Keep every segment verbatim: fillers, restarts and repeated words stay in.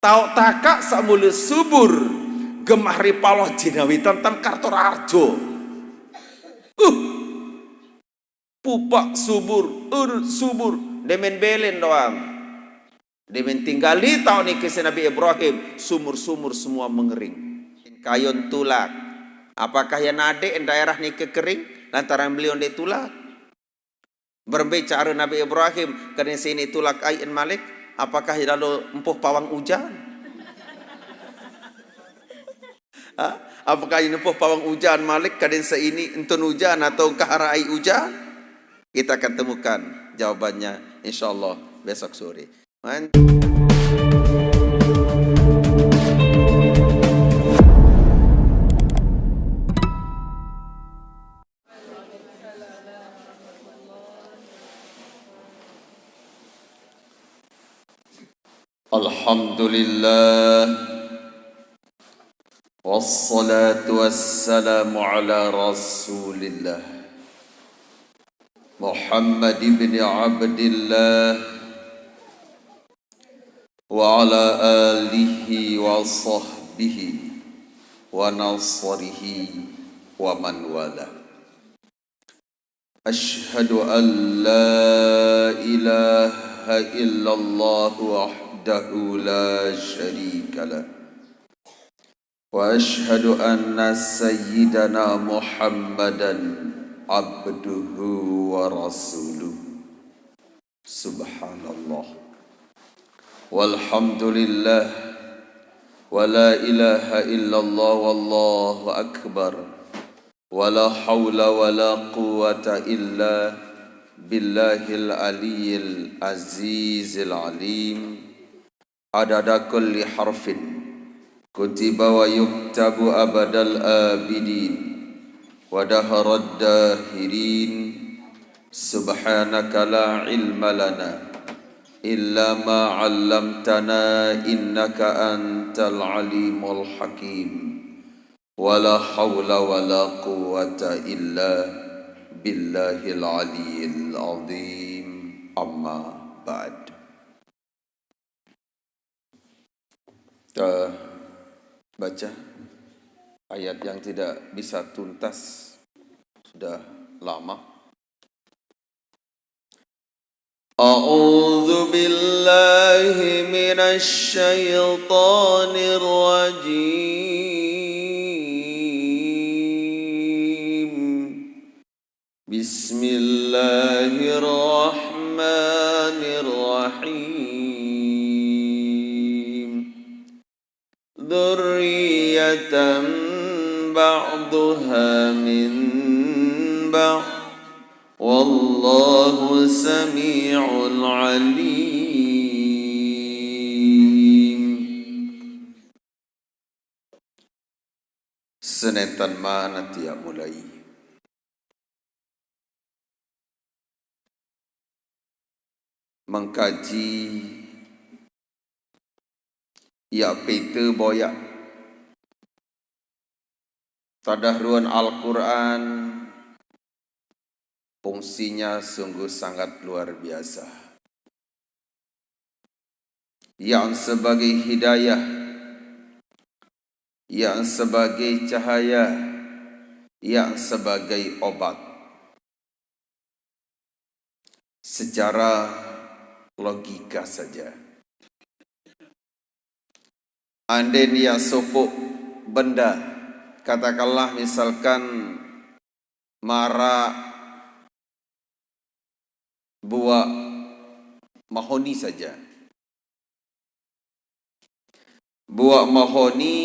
Taoq takaq saq mule subur, gemah ripaloh jinawi tenten Kartorajo. Uh, pupak subur, urut subur, demen belen doang. Demen tinggali taoq niki siq Nabi Ibrahim, sumur-sumur semua mengering. Kayun tulak. Apakah ie nadeq daerah nike kering lantaran beliau ndeq tulak? Berembe care Nabi Ibrahim kadin saq iniq tulak aiq en malik? Apakah ie lalo empuh pawang ujan? Hah? Apakah ie empuh pawang ujan malik kadin saq iniq entun ujan atau engkah araq aiq ujan? Kita akan temukan jawabannya, insyaallah, besok sore. Man- Alhamdulillah. Wassalatu wassalamu ala Rasulillah. Muhammad ibn Abdillah wa ala alihi wa sahbihi wa nasrihi wa man wala. Asyhadu an la ilaha illallah wahdahu la syarika lah. Wa asyhadu anna sayyidana Muhammadan abduhu wa rasuluh. Subhanallah. Walhamdulillah. Wa la ilaha illallah wallahu akbar. Wa la haula wa la quwwata illa billahil aliyyil azizil alim. Adada kulli harfin kutiba wa yuktabu abadal abidin wa daharad dahirin. Subhanaka la ilma lana illa ma 'allamtana innaka antal alimul hakim. Wa la haula wa la quwwata illa billahil aliyyil azim. Amma ba'd. Kita baca ayat yang tidak bisa tuntas sudah lama. A'udzu billahi minasy syaithanir rajim. Bismillahirrahmanirrahim. Dzurriyyatan ba'dhuha min ba'd. Wallahu sami'un alim. Senentan mane tiang mulai mengkaji iaq pete boyaq tadahruan Al-Quran, fungsinya sungguh sangat luar biasa. Yang sebagai hidayah, yang sebagai cahaya, yang sebagai obat. Secara logika saja. Andin iaq sopoq benda, katakanlah misalkan maraq buaq mahoni saja. Buaq mahoni,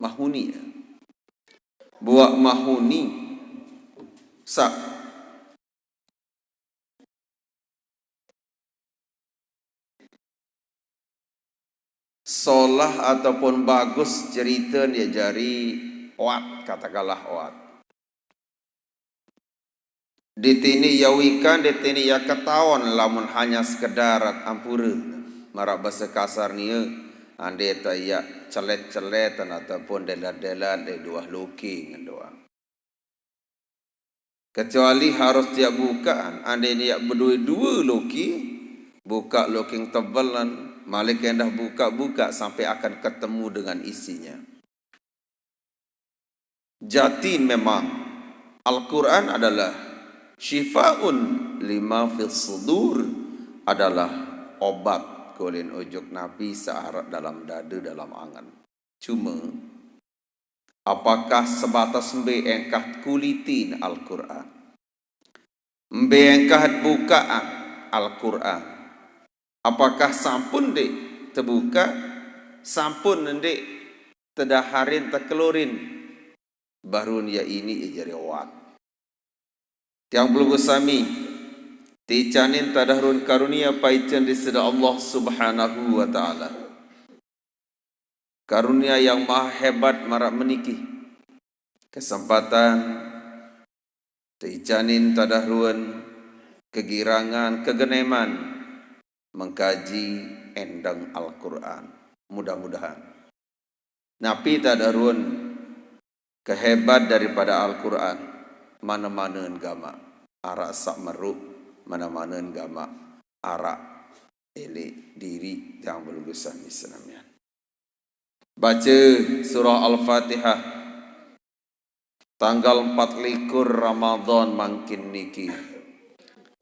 mahuni, ya. Buaq mahuni saq solah ataupun bagus cerite, ie jari oat, katakanlah oat. Ditini iaq wikan, ditini iaq ketaon, lamun hanya sekedar ampure, maraq base kasar nie, ande te iaq celet-celetan ataupun delat-delat leq duah loki ngendoang. Kecuali harus tiaq bukaqan, andin iaq bedoe due loki, Buka loking tebelan, malik endah buka-buka sampai akan ketemu dengan isinya. Jatin memang, Al-Quran adalah syifaun lima fis sudur, adalah obat kulit ujuk napi saarat dalam dada, dalam angan. Cuma, apakah sebatas embe engkah kulitin Al-Quran? Embe engkah bukaan Al-Quran? Apakah sampun dik tebuka, sampun ndik tedaharin, tekelurin, baru ia ini ia jari obat? Tiang pelungguh sami, tiicanin tadah ruun karunia paicen di sida Allah Subhanahu wa Ta'ala. Karunia yang maha hebat marak meniki. Kesempatan tiicanin tadah ruun kegirangan, kegeneman mengkaji endeng Al-Quran. Mudah-mudahan. Napi tadah ruun kehebat daripada Al-Quran, mana-mana gamak arak sak meruk, mana-mana gamak arak elek diri, tiang pelungguh sami senamian. Baca surah Al-Fatihah tanggal empat likur Ramadan mangkin niki.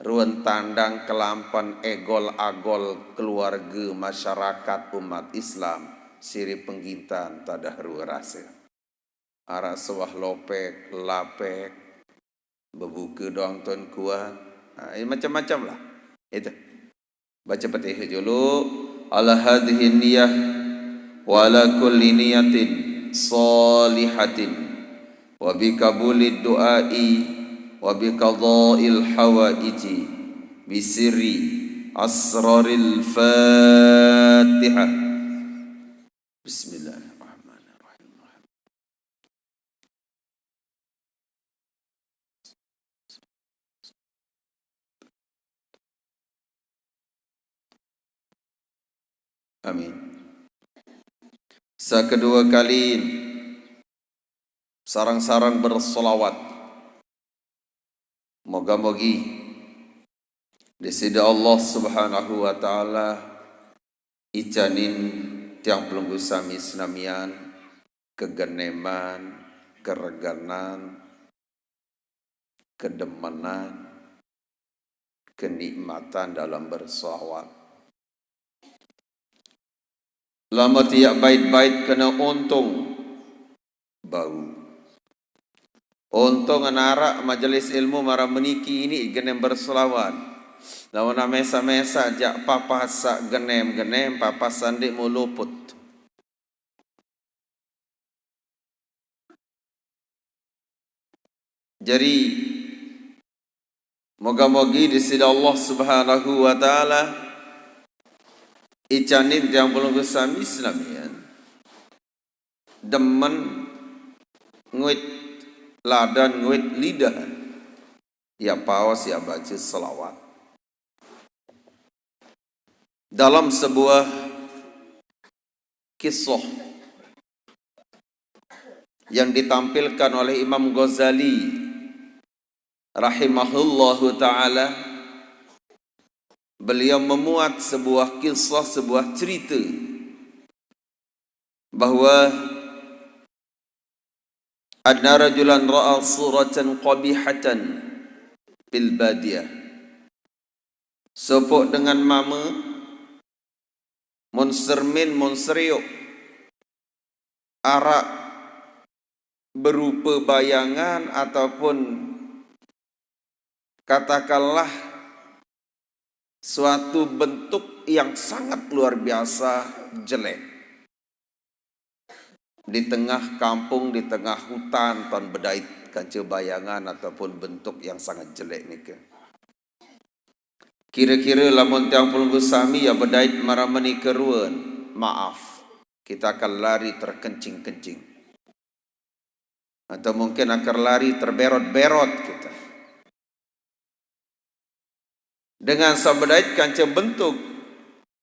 Ruun tandang kelampan egol-agol keluarga masyarakat umat Islam sirih penggintan tadah ruun rasa. Arak sewah lopek, lapek, bebuka doang tuan kuat. Ha, ini macam-macam lah. Itu. Baca Fatihah dulu. Ala hadhihi niyah wa ala kulli niyatin salihatin wa bi qabulid du'ai wa bi qadail hawaiji bi sirri asraril Fatihah. Bismillahirrahmanirrahim. Amin. Sekedua kali, sareng-sareng berselawat. Moga-mogi di sida Allah Subhanahu wa Ta'ala icanin tiang pelungguh sami senamian kegeneman, keregenan, kedemenan, kenikmatan dalam berselawat. Lamun tiap bait-bait kena untung bau. Untung anak arak majelis ilmu maram meniki ini genem berselawat. Lamun mesa-mesa jak papasan genem-genem, papasan dik mau luput. Jadi, moga-mogi di sida Allah Subhanahu wa Ta'ala icanin tiang pelungguh sami senamian demen nguit ladan, nguit lidah, ya paos, ya baca selawat. Dalam sebuah kisah yang ditampilkan oleh Imam Ghazali rahimahullahu ta'ala, beliau memuat sebuah kisah, sebuah cerita bahwa anna rajulan ra'a suratan qabihatan fil badiyah. Sopok dengan mama, mun sermin, mun seriuk, arak berupa bayangan ataupun katakanlah suatu bentuk yang sangat luar biasa jelek. Di tengah kampung, di tengah hutan, tan bedait kanca bayangan ataupun bentuk yang sangat jelek nika. Kira-kira lamun tiang pelungguh sami ya bedait maram menika ruan, maaf, kita akan lari terkencing-kencing. Atau mungkin akan lari terberot-berot kita. Dengan sabedait kanca bentuk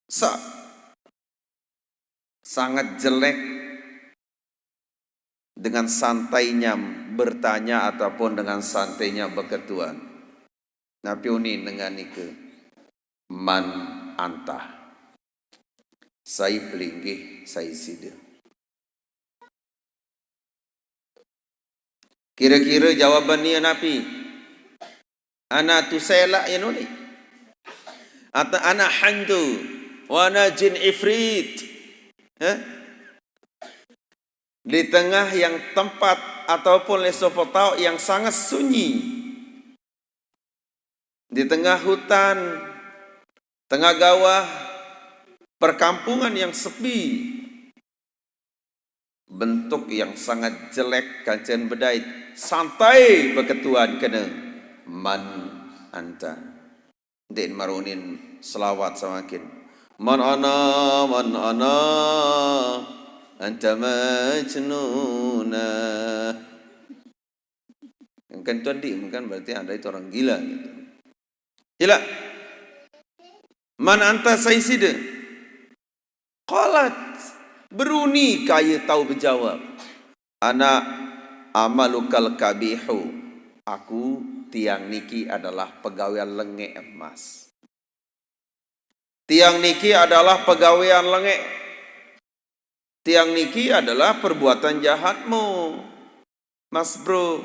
sa-, sangat jelek, dengan santainya bertanya ataupun dengan santainya beketuan. Napi unin dengan nika? Man anta. Sai pelinggih, sai sida. Kira-kira jawaban ni napi? Ana tusai la ya nuni. Ata ana hantu, wa ana jin ifrit. Hah? Di tengah yang tempat ataupun lesopo tau yang sangat sunyi, di tengah hutan, tengah gawah, perkampungan yang sepi, bentuk yang sangat jelek, kancen bedait, santai beketuan kena, man anta. Din marunin selawat samakin. Man ana, man ana, anta majnuna. Yang kan tadi kan berarti anda itu orang gila gitu. Gila. Man anta, sai sida? Qalat, beruni kaya tau bejawab. Ana amalukal kabihu. Aku, tiang niki adalah pegawaian lengek emas. Tiang niki adalah pegawaian lengek. Tiang niki adalah perbuatan jahatmu, Mas Bro.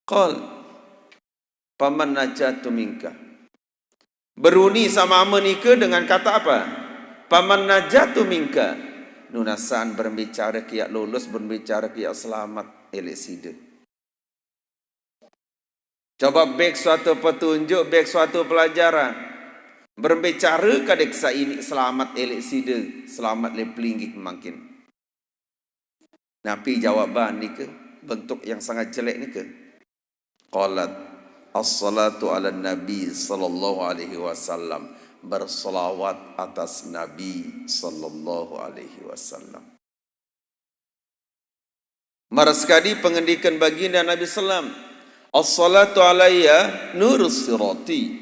Qal, paman najatu minka. Beruni sama ama nika dengan kata apa? Paman najatu minka. Nunasan berbicara kia lulus, berbicara kia selamat, elek sida. Coba bek suatu petunjuk, bek suatu pelajaran. Berbicara kadek saini selamat elek sida, selamat le pelinggih mangkin. Napi jawaban nika? Bentuk yang sangat jelek nika. Qalat, "As-salatu ala Nabi sallallahu alaihi wasallam." Berselawat atas Nabi sallallahu alaihi wasallam. Mara sekadi pengendikan baginda Nabi sallam, "As-salatu alayya nurus sirati."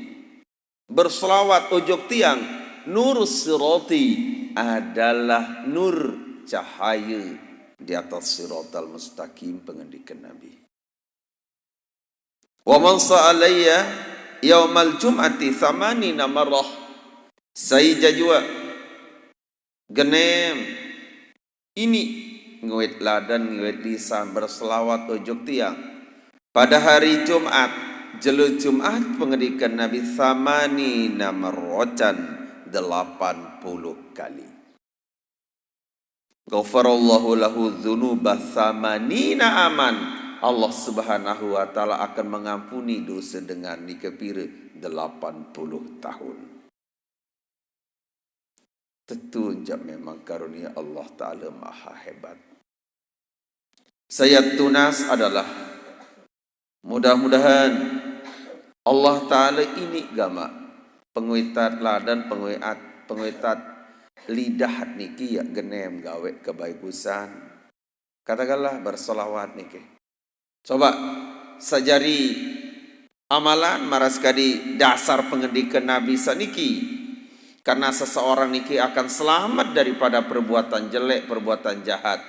Berselawat ojok tiang, nurus sirati, adalah nur, cahaya di atas siratal mustaqim, pengendikan Nabi. "Wa man sa'alayya yaumal jum'ati thamanina marrah." Sai jajua genem ini nguit ladan, nguit lisan berselawat ojok tiang pada hari Jumat, jelo Jumat, pengendikan Nabi, thamanina marratan, delapan puluh kali. Ghafarallahu lahu dzunuba tsamanina aman. Allah Subhanahu wa Ta'ala akan mengampuni dosa dengan nika pira? Delapan puluh tahun. Tentu ja memang karunia Allah Ta'ala maha hebat. Saya tunas adalah mudah-mudahan Allah Ta'ala ini gama penguitat ladan, penguiat, penguitat lidah niki ya genem gawe kebagusan. Katakanlah berselawat niki. Coba sajari amalan mara sekadi dasar pengendikan Nabi saniki. Karena seseorang niki akan selamat daripada perbuatan jelek, perbuatan jahat.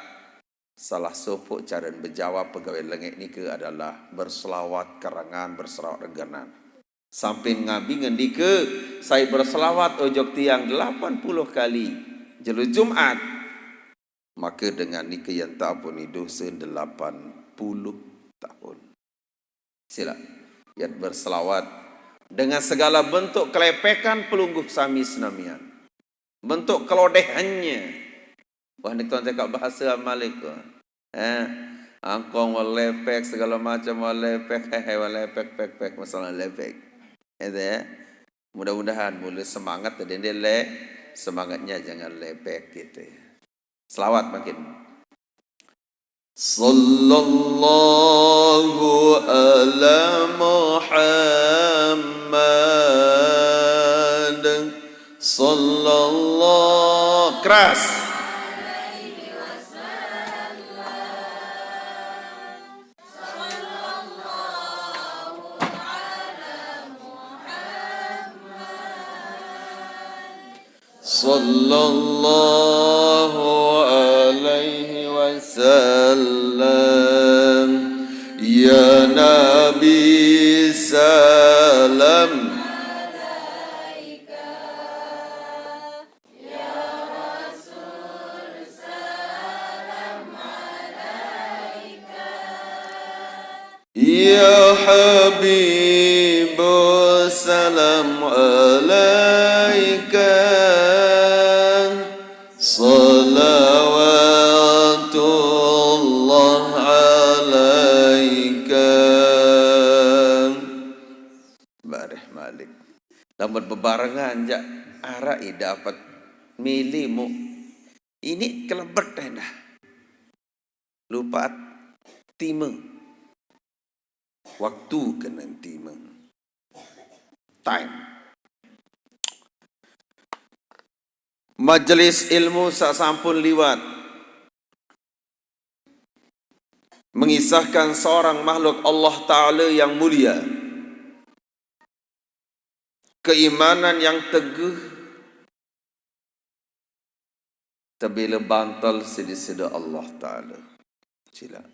Salah sopok caran bejawab pegawai lengek nika adalah berselawat kerangan, berselawat regenan. Samping Nabi ngendika, "Sai berselawat ojok tiang delapan puluh kali jelo Jumat, maka dengan nika yan tampuni dosa delapan puluh tahun." Sila, yat berselawat dengan segala bentuk kelepekan pelungguh sami senamian. Bentuk kelodehannya. Wah, ni tuan cakap bahasa Malik tu. Eh, angkong wa lepek, segala macam wa lepek, hehe wa lepek, pek, pek, masalah lepek. Itu ya. Mudah-mudahan mula semangat tadi dia le, semangatnya jangan lepek gitu ya. Selawat makin. Sallallahu ala Muhammad. Sallallahu, keras. Sallallahu alaihi wasallam. Ya Nabi salam. يا حبيب السلام عليك، صلوات الله عليك. Bareh malik. Lamun bebarengan jak arak i dapat milimu. Ini kelebet endah. Lupa time. Waktu kena time. Time. Majelis ilmu sak sampun liwat mengisahkan seorang makhluk Allah Ta'ala yang mulia. Keimanan yang teguh, tebila bantal sidi-sida Allah Ta'ala. Sila.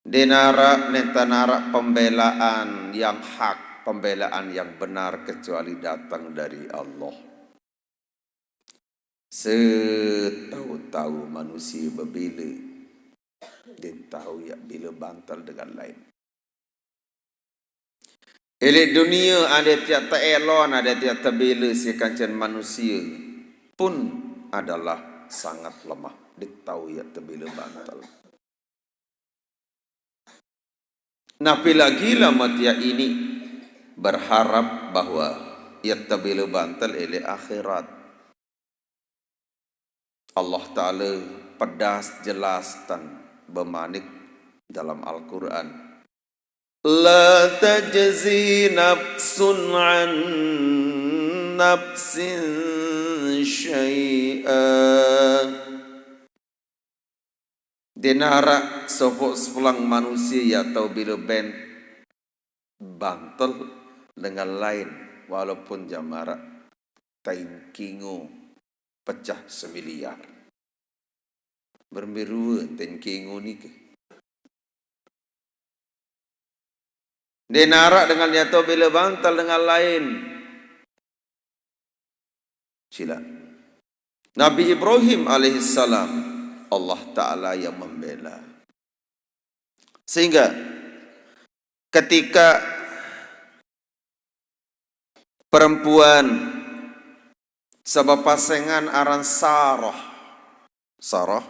Denara nentanarak pembelaan yang hak, pembelaan yang benar kecuali datang dari Allah. Setahu-tahu manusia bebila, dia tahu ya bila bantal dengan lain. Ilik dunia ada tiap teelon, ada tiap tebila si kancen manusia pun adalah sangat lemah. Dia tahu ya tebila bantal. Napi lagi lama tiap ini berharap bahwa ya tebila bantal ilik akhirat. Allah Ta'ala pedas jelas tan bemanik dalam Al-Quran. لا تجزي نفس عن نفس شيئا. Denara sopok sepulang manusia ya tau bila ben bantal dengan lain walaupun jamarak tain kingu pecah semiliar. Bermiruan tain kingu ni ke. Denara dengan ya tau bila bantal dengan lain. Sila. Nabi Ibrahim alaihissalam, Allah Ta'ala yang membela. Sehingga ketika perempuan sebepasengan aran Sarah, Sarah,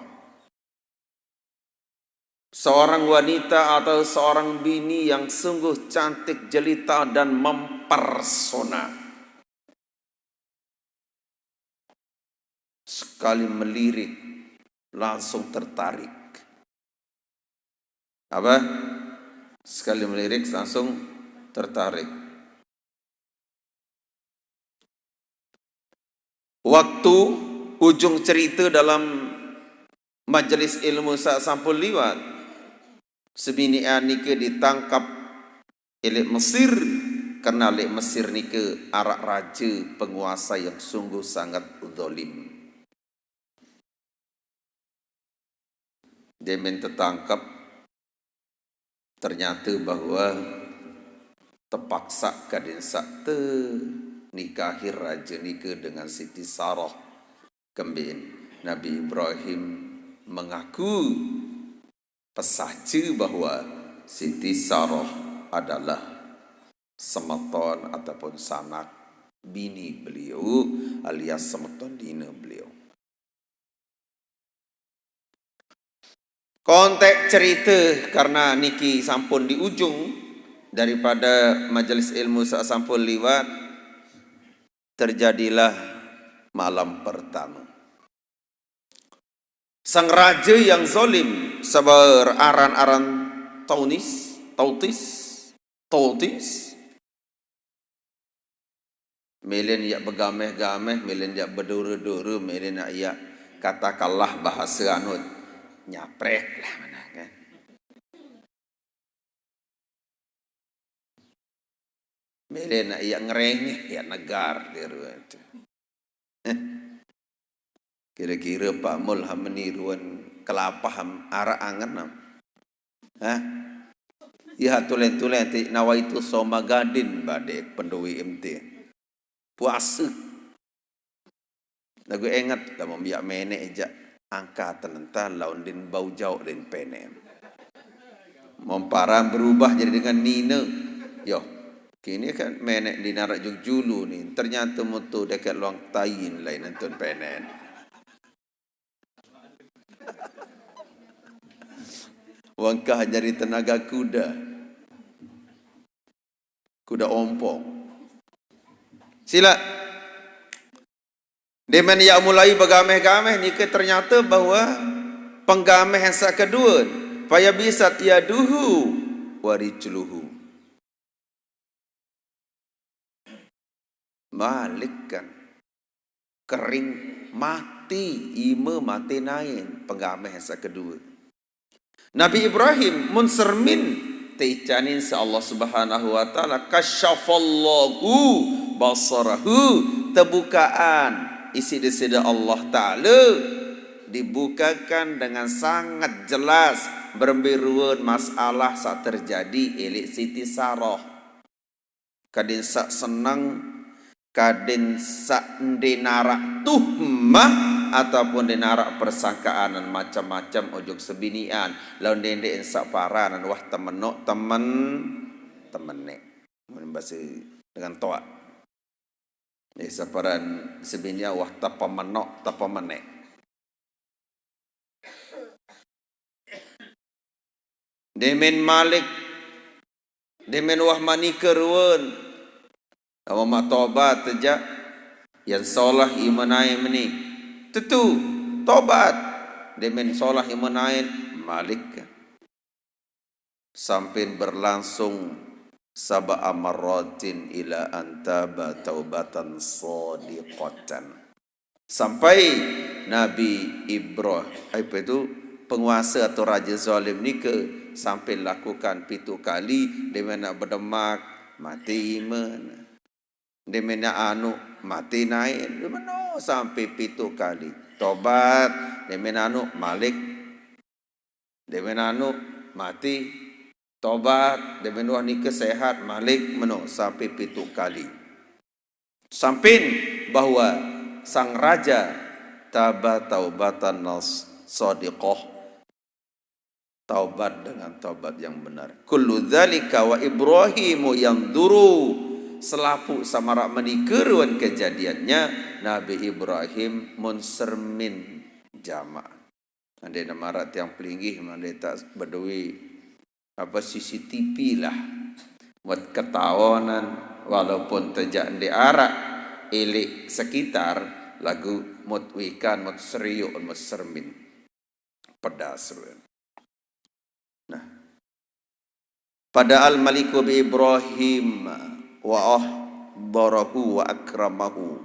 seorang wanita atau seorang bini yang sungguh cantik jelita dan mempesona. Sekali melirik, langsung tertarik. Apa? Sekali melirik, langsung tertarik. Waktu ujung cerita dalam majelis ilmu sak sampun liwat, sebinian nika ditangkap ilik Mesir, karena ilik Mesir nika arak raja penguasa yang sungguh sangat zalim. Dia minta tangkap, ternyata bahwa terpaksa kadin sakta nikahi raja nika dengan Siti Sarah. Kembin Nabi Ibrahim mengaku pesaja bahwa Siti Sarah adalah semeton ataupun sanak bini beliau alias semeton dina beliau. Kontek cerita karena niki sampun di ujung daripada majelis ilmu sak sampun liwat, terjadilah malam pertama. Sang raja yang zalim sabar aran-aran Taunis, Tautis, Tautis. Milin yak begameh-gameh, milin yak bedure-dure, milin yak katakanlah bahasa anu nyaprek lah mana kan. Milin yak ngerengeh, yak negar dia tu. Kira-kira Pak Mul ham meniruan kelapa ham arak angen ham. Hah? Iya tulen-tulen ti nawaitu somagadin bade pendui M T. Puasa. Lagu ingat lah membiak menek ejak angka tenenta laun din bau jauh din penem. Memparan berubah jadi dengan nina. Yo, kini kan menek di narak jujulu ni. Ternyata moto deket luang tain lain nonton penen. Wangkah jadi tenaga kuda. Kuda ompong. Sila. Demen yak mulai begameh-gameh nike ternyata bahwa penggameh yang sak kedua. Fayabisat yaduhu wa rijluhu. Balik kan. Kering mati, ime mati nain penggameh yang sak kedua. Nabi Ibrahim mun sermin teicanin sa Allah Subhanahu wa Ta'ala, kasyafallahu basarahu, terbukaan isi desida Allah Ta'ala dibukakan dengan sangat jelas berembiruan masalah sak terjadi ilik Siti Sarah. Kadin sak senang, kadin sak ndenarak tuhmah ataupun ndenarak persangkaan macam-macam ojok sebinian. Laun dende sak paranan wah temenok temen temenek. Mun bahasa dengan toak. Jadi saparan sebinian wah tepemenok tepemenek. Demen malik, demen wah manika ruan. Awa mak tobat teja, yang solah imanai meni. Tetu, tobat. Demen solah imanai malik. Sampin berlangsung saba amaratin ila antaba taubatan sadiqatan. Sampai Nabi Ibrahim, apa itu, penguasa atau raja zalim nika sampai lakukan pitu kali, dia nak berdemak, mati iman. Dia nak anu, mati naik. Dia meno sampai pitu kali. Tobat, dia anu, malik. Demen anu mati, tobat, demen wah nika sehat, malik meno sampai pitu kali. Sampin bahwa sang raja taba taubatan nas sadiqah, taubat dengan taubat yang benar. Kullu dzalika wa Ibrahimu yanzuru, selapu samarak menikeruan kejadiannya, Nabi Ibrahim mun sermin jamaah. Andai namarak tiang pelinggih, andai tak berdui apa C C T V lah. Buat ketawanan, walaupun tejak di arak, ilik sekitar, lagu mut wikan, mut seriuk, mut sermin. Pedas ruan. Nah. Padahal maliku bi Ibrahim wa ahdarahu wa akramahu.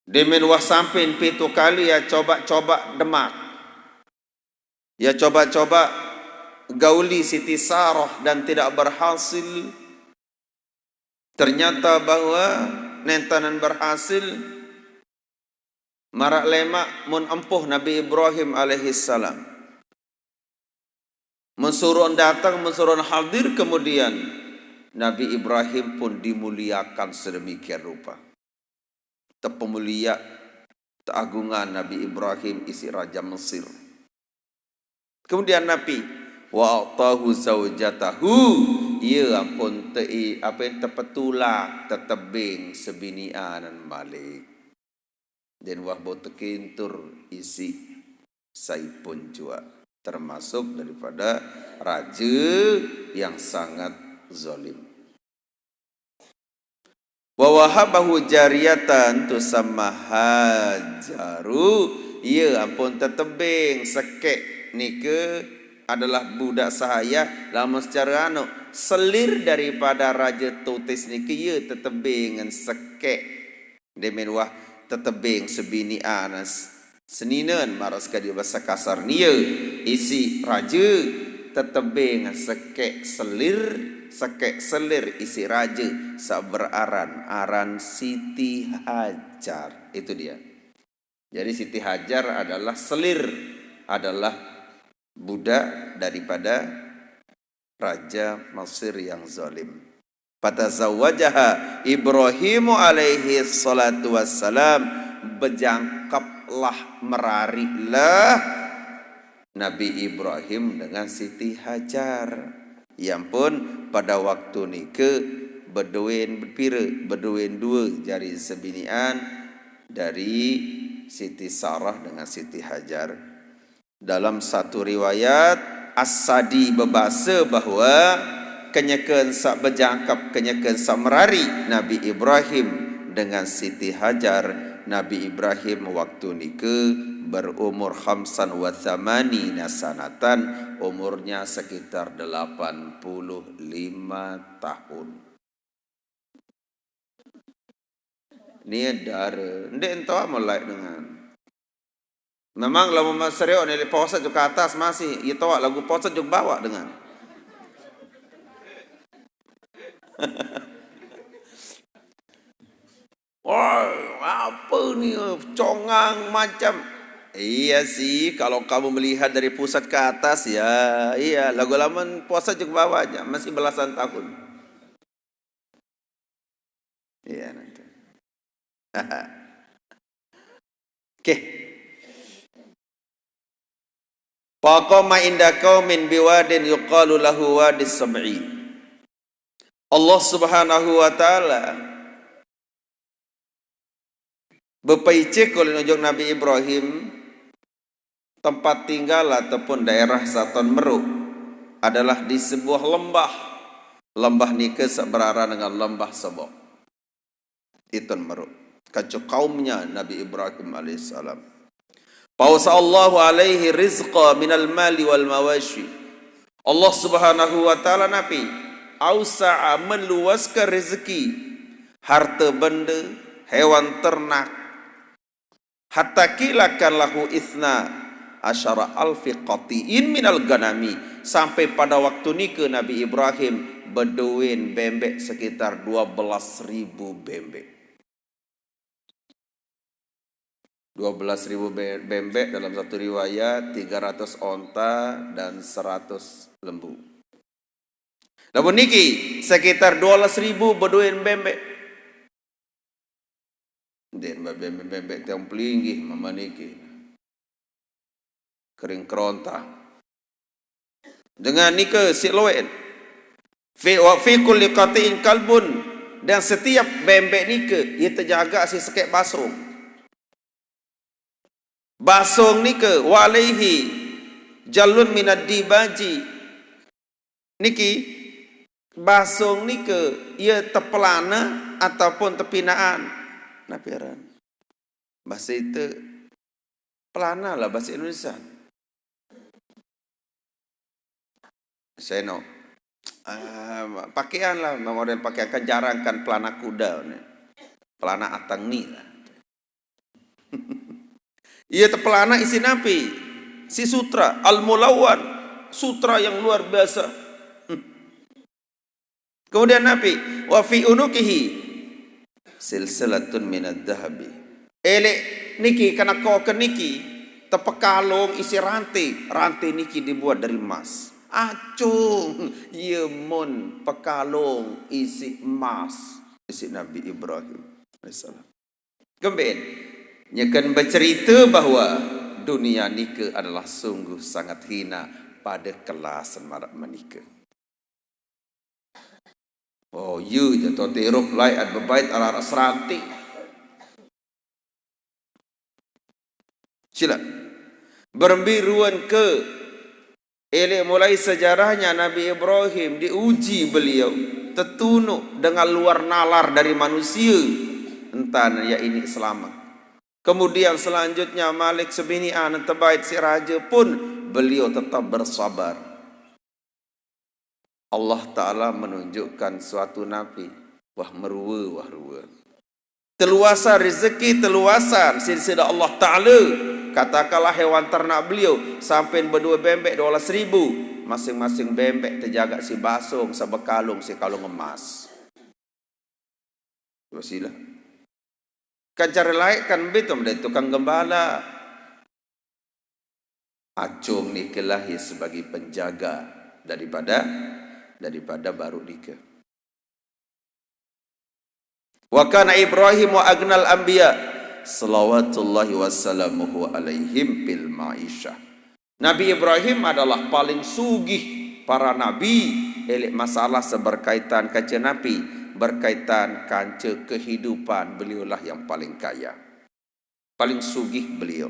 Demen wah sampin pitu kali ya coba-coba demak. Ya coba-coba gauli Siti Sarah dan tidak berhasil. Ternyata bahwa nentanan berhasil marak lemak mun empuh Nabi Ibrahim alaihissalam. Mensuruh datang, mensuruh hadir, kemudian Nabi Ibrahim pun dimuliakan sedemikian rupa. Tepemulia, teagungan Nabi Ibrahim isi Raja Mesir. Kemudian Nabi, wa atahu zaujatahu, ia ampun te, apa yang tepetula, tetebing sebinian malik. Dan wah bau tekintur isi saipun jua, termasuk daripada raja yang sangat zalim. Wa wahabahu jariyatan tusamma Hajaru, ia ampun tetebing sekek nika adalah budak sahaya, lamun secara anu selir daripada raja tutis nika ia tetebing ngan sekek. Demen wah tetebing sebinian seninen marak sekadi bahasa kasar nia isi raja tetebing sekek selir, sekek selir isi raja sak beraran aran Siti Hajar. Itu dia. Jadi Siti Hajar adalah selir, adalah budak daripada Raja Mesir yang zalim. Fatazawwajaha Ibrahimu alaihi salatu wassalam, bejangkeplah merarilah Nabi Ibrahim dengan Siti Hajar. Yang pun pada waktu nike beduin pira, beduin dua jari sebinian dari Siti Sarah dengan Siti Hajar. Dalam satu riwayat, As-Sadi bebasa bahwa kenyeken sak bejangkep, kenyeken sak merari Nabi Ibrahim dengan Siti Hajar. Nabi Ibrahim waktu nika berumur khamsan wa thamanina sanatan, umurnya sekitar delapan puluh lima tahun. Ni dara, ndik ento amat like dengan. Memang lamun serius ni, poset juk ke atas masih, iya toa lagu poset juk bawah dengan. Wah, apa ni, congang macam. Iya sih, kalau kamu melihat dari pusat ke atas, ya, iya, lagu lamun poset juk bawah aja, masih belasan tahun. Iya, nanti. Oke. Faqama inda qaumin biwadin yuqalu lahu Wadis Sab'i. Allah Subhanahu wa Ta'ala bepaicik ulih nunjuk Nabi Ibrahim tempat tinggal ataupun daerah saton meru adalah di sebuah lembah. Lembah nika seberaran dengan lembah Sabak. Iton meru. Kaca kaumnya Nabi Ibrahim alaihissalam. Fausa Allahu alaihi rizqa minal mali wal mawashi. Allah Subhanahu wa Ta'ala napi? Ausa'a, meluaska rezeki, harta benda, hewan ternak. Hatta qila kana lahu itsna asyara alfi qati'in minal ganami. Sampai pada waktu nika Nabi Ibrahim beduin bembek sekitar dua belas ribu bembek. Dua belas ribu be-, bembek dalam satu riwayat, tiga ratus onta dan seratus lembu. Lamun niki sekitar dua belas ribu beduin bembek. Ndik bembek-bembek tiang pelinggih mama niki. Kering kerontang. Dengan nika sik loen. Fi, wa fi kulli qati'in kalbun. Dan setiap bembek nika, ia terjaga si sekek basong. Basong nika, wa alaihi jallun minad dibaji. Niki, basong nika, ia tepelana ataupun tepinaan. Napi aran? Bahasa itu pelana lah bahasa Indonesia. Seno. Ah, pakaian lah, model pakaian kan jarang kan pelana kuda ni. Pelana atang ni lah. Ia tepelana isi napi? Si sutra, al-mulawwan, sutra yang luar biasa. Hmm. Kemudian napi? Wa fi unuqihi silsilatun minadz dzahabi. Elek niki, kena ko ke niki, tepekalung isi rantai. Rantai niki dibuat dari emas. Acung, iya mun pekalung isi emas, isi Nabi Ibrahim alaihissalam. Kembin, nyeken bercerita bahwa dunia nika adalah sungguh sangat hina pada kelas marak menika. Oh, iya je tu tirup lai at bebait arah seranti. Sila. Berembiruan ke elek mulai sejarahnya Nabi Ibrahim diuji beliau, tertunuk dengan luar nalar dari manusia. Entan ya ini selamat. Kemudian selanjutnya Malik sebinian terbait si raja pun beliau tetap bersabar. Allah Ta'ala menunjukkan suatu nabi, wah merua, wah rua. Teluasan rezeki, teluasan silsilah Allah Ta'ala. Katakanlah hewan ternak beliau, sampai berdua bembek dua belas ribu. Masing-masing bembek terjaga si basong, sebekalung, si kalung emas. Wasilah. Kan cara lain kan betul dari tukang gembala. Acung ni kelahir sebagai penjaga daripada, daripada baru nika. Wa kana Ibrahim wa agnal anbiya salawatullahi wasalamuhu alaihim fil ma'isyah. Nabi Ibrahim adalah paling sugih para nabi, elek masalah sing berkaitan kance napi, berkaitan kance kehidupan, beliaulah yang paling kaya. Paling sugih beliau.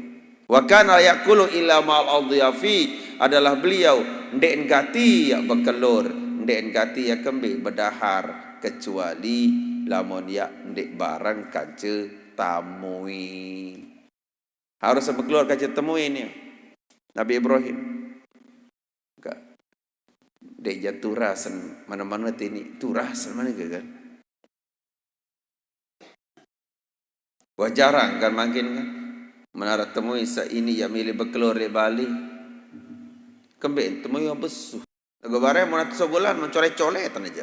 Wa kana ya'kulu illa ma'al adyafi, adalah beliau ndeq gati yaq bekelor, ndeq gati yaq kembeq bedahar, kecuali lamun yaq ndeq bareng kance tamui. Harus bekelor kance temui ni. Nabi Ibrahim. Ka-, ndeq jaq turasen mane-mane tini, turasen mane ke kan. Wah, jarang kan mangkin kan. Men araq temui saq ini yaq mele bekelor leq bale. Kembeq temui wah besuh. Laguq bareh mun atas bulan mencolet-coletan aja.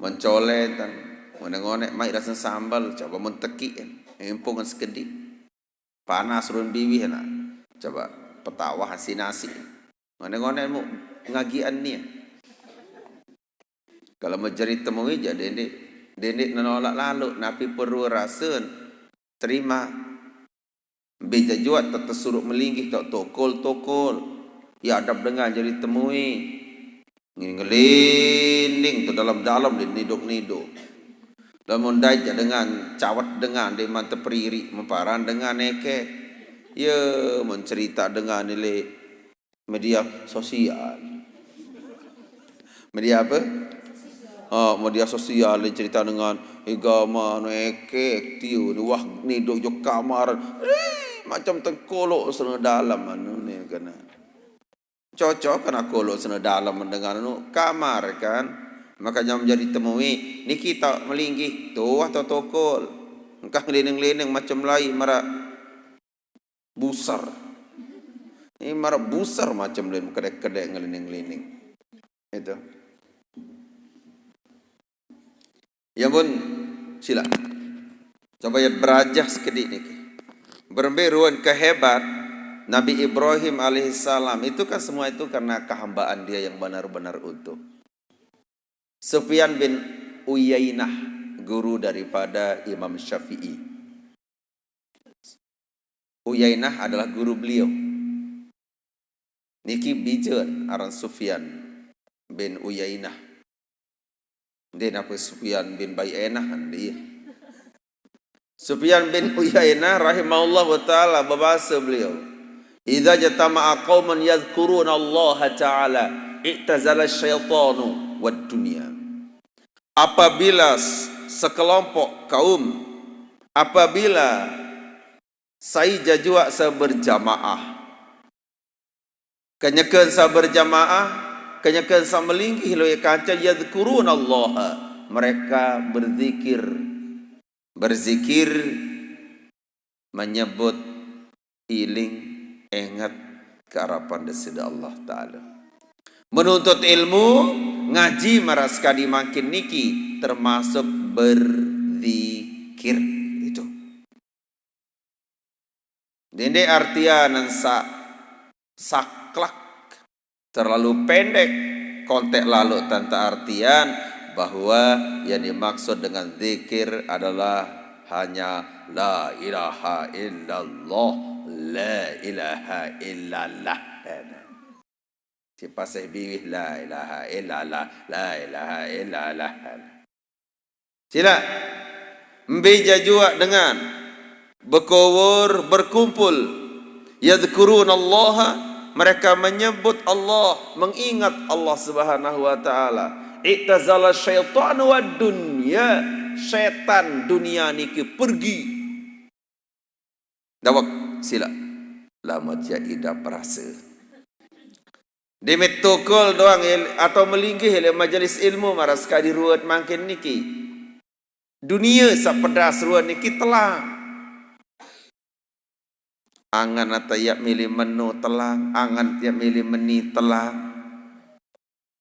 Mencoletan, ngoneq-ngoneq maiq langsung sambel, coba mun tekiq, empung sekediq. Panas ruen biwih enak. Coba petawah si nasi. Ngoneq-ngoneq mu ngagian ni. Kalau mau jari temui jaq dendeq, dendeq nenolak laloq, napi perlu rasen terima. Mbe jaq juaq tetesuruq melinggih toq tokol-tokol. Ye adap dengan jari temui. Ngelinding to dalem-dalem ndeq nidok-nidok. Lamun dait jaq dengan cawet dengan ndeqman tepeririq, memparan dengan ekek. Ye, mun cerita dengan leq media sosial. Media apa? Oh, media sosial cerita dengan agama anu ekek, tiu ni, wah, nidok jok kamar. Eh, macam tengkolok sene dalem anu ni kena. Cocok kena kolok sene dalem dengan anu kamar kan. Makanya menjadi temui, niki taq melinggih, tuah taq tokol. Engkah ngelining-lining macam lai maraq buser. Ini maraq buser macam lain, kedek-kedek ngelining-lining. Itu. Ya pun, sila. Coba ya berajah sekediq niki. Berembe ruen kehebat Nabi Ibrahim alaihissalam itu kan, semua itu karena kehambaan dia yang benar-benar utuh. Sufyan bin Uyainah, guru daripada Imam Syafi'i. Uyainah adalah guru beliau. Niki bijen aran Sufyan bin Uyainah. Ndeq napi Sufyan bin Baienah, ndeq. Sufyan bin Uyainah rahimahullahu taala bebase beliau, "Idza jatama'a qaumun yadzkurunallaha ta'ala, i'tazala syaitanu wad dunya." Apabila s-, sekelompok kaum, apabila sai jajuaq saq berjamaah, kenyeken saq berjamaah, kenyeken saq melinggih lueq kance, yadzkurunallaha, mereka berzikir. Berzikir menyebut, iling, enget ke arepan Deside Allah Taala. Menuntut ilmu, ngaji maraq sekadi mangkin niki termasuk berzikir. Itu. Ndeq artian saq saklek, terlalu pendek, kontek laloq, tante artian bahwa yang dimaksud dengan zikir adalah hanya la ilaha illallah, la ilaha illallah. Sipasih biwih, la ilaha illallah, la ilaha illallah. Silaq, mbe jajuaq dengan bekowor, berkumpul, yadzkurunallaha, mereka menyebut Allah, mengingat Allah Subhanahu wa Ta'ala. I'tazala syaitanu wad dunya, setan dunia niki pergi. Dawek, silaq. Lamun tiang idap rase. Ndeq meq tokol doang il-, atau melinggih leq majelis ilmu maraq sekadi ruet mangkin niki. Dunie saq pedas ruet niki telang. Angen ate yaq mele meno telang, angen yaq mele meni telang.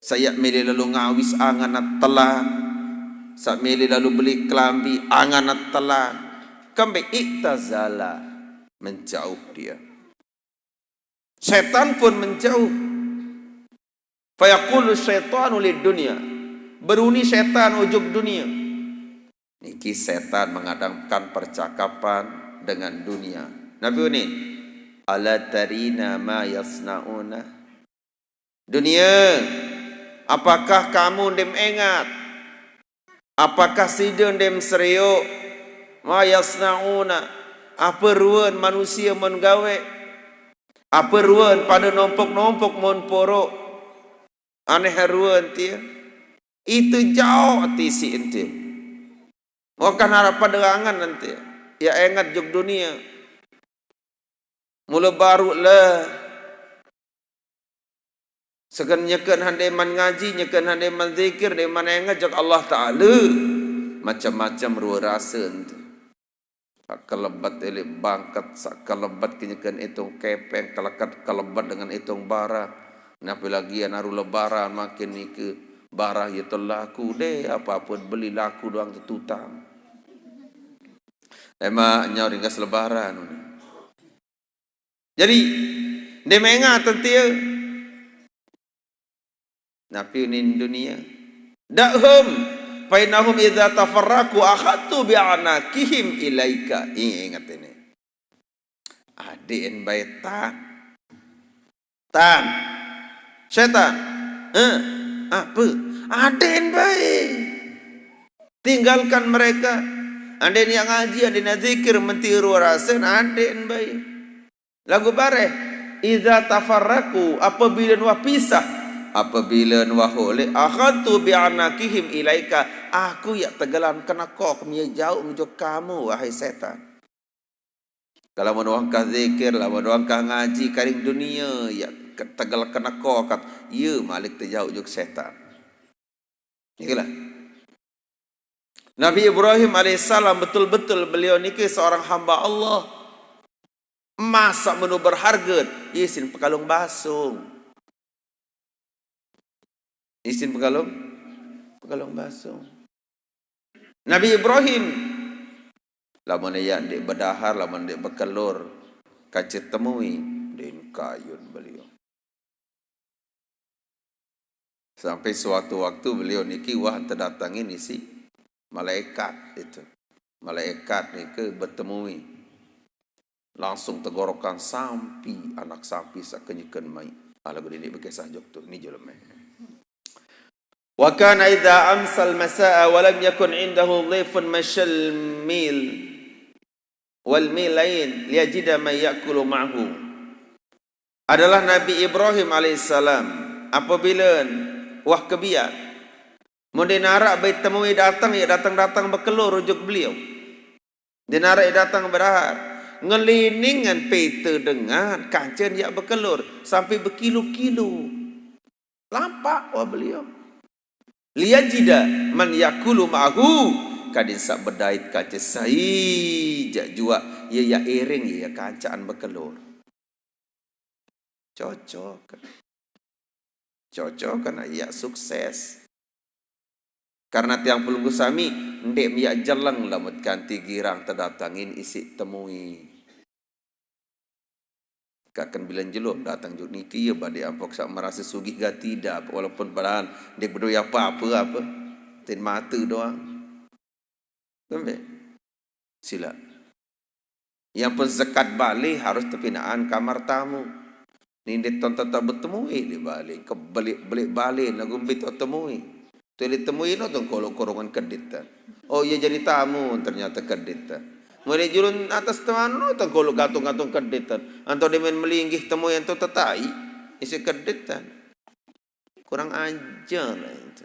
Saq yaq mele lalo ngawis angen telang. Saq mele lalo beli kelambi angen telang. Kembeq? I'tazala, menjauh dia. Setan pun menjauh. Fayaqulu syaitanu lid dunya. Beruni setan ojok dunie. Niki setan menghadapkan percakapan dengan dunia. Napi unin? Ala tarina ma yasnauna. Dunia, apakah kamu dem engat? Apakah side dem serio? Ma yasnauna. Apa ruen manusia mon gawe? Apa ruen pada nompok-nompok mon poro? Aneh ruen tie. Itu jauh tisi ente. Wakan harap pada angan nanti. Ya engat jog dunia. Mula baru lah. Seken nyeken hande man ngaji, nyeken hande man zikir, de man engat jog Allah Ta'ala. Macam-macam rua rasa ente. Sak kelebet elik bangket, sak kelebet kenyeken itung kepeng, kelekat kelebet dengan itung barang. Nah, apalagi yang aru lebaran makin nike barang ya telaku deh, apa-apa beli laku doang tetutang. Emang nyau ringkas lebaran. Jadi, dia mengat tentia. Napi unin dunia. Da'hum, fa innahum idza tafarraqu akhadtu bi anakihim ilaika. Ingat ini. Adin bae tan. Tan. Setan. Eh, apa? Adin bae. Tinggalkan mereka. Adin yang ngaji, adin yang zikir, mentiru rasen, adin bae. Lagu bareh, idza tafarraqu, apabila wah pisah, apabila wah oleh, akhadtu bi anakihim ilaika, aku ya tegelan kena kok, mia jauh nujug kamu, wahai setan. Kalau menuangkah zikir, lah menuangkah ngaji, karing dunia, ya ke-, tegel kena kok, kat, ya malik tejauh jug setan. Inilah. Nabi Ibrahim alaihissalam betul-betul beliau niki seorang hamba Allah. Masa menu berharga, isin pekalung basung. Isin pekalung, pekalung basung. Nabi Ibrahim, lamun ia ndik bedahar, lamun ndik bekelur, kancit temui, din kayun beliau. Sampai suatu waktu beliau niki wah terdatangin isi malaikat itu. Malaikat niki bertemui. Langsung tegorokan sampi, anak sampi sakenyeken mai. Ah, lagu dini bekesah jok tu, ni jelema. Wa kana idza amsal masaa wa lam yakun indahu dhaifun masyal mil wal milain liyajida man yakulu ma'hu. Adalah Nabi Ibrahim alaihissalam, apabila wah kebiar, mun dinarak bai temui datang, ya datang-datang bekelur ujuk beliau. Dinarak ya datang bedahar, ngeliningan pete dengan kancen ya bekelur sampai berkilo-kilo. Lampak wah beliau. Liyajida man yakulu ma'hu, kadin sak bedait kancen sai jak juak, ya ya iring ya kancaan bekelur. Cocok. Cocok karena ya sukses. Karena tiang pelungguh sami, ndik miak jeleng lamut kanti girang terdatangin isi temui. Kaken bilen jelum datang juk niki ya bade ampok sak merasa sugih gati dap, walaupun padahal ndik bedoi apa-apa apa. Tin mata doang. Kembe. Sila. Yang pun zakat balik harus tepinaan kamar tamu. Nindit ton tetap bertemu eh di balik. Kebelik-belik balik lagu mbit temui. Tu ditemui no tengkolok korongan keditan. Oh, ia jadi tamu ternyata keditan. Mulai julun atas teman no tengkolok gantung-gantung keditan. Anto dimen melinggih temui anto tetai isi keditan. Kurang ajar lah itu.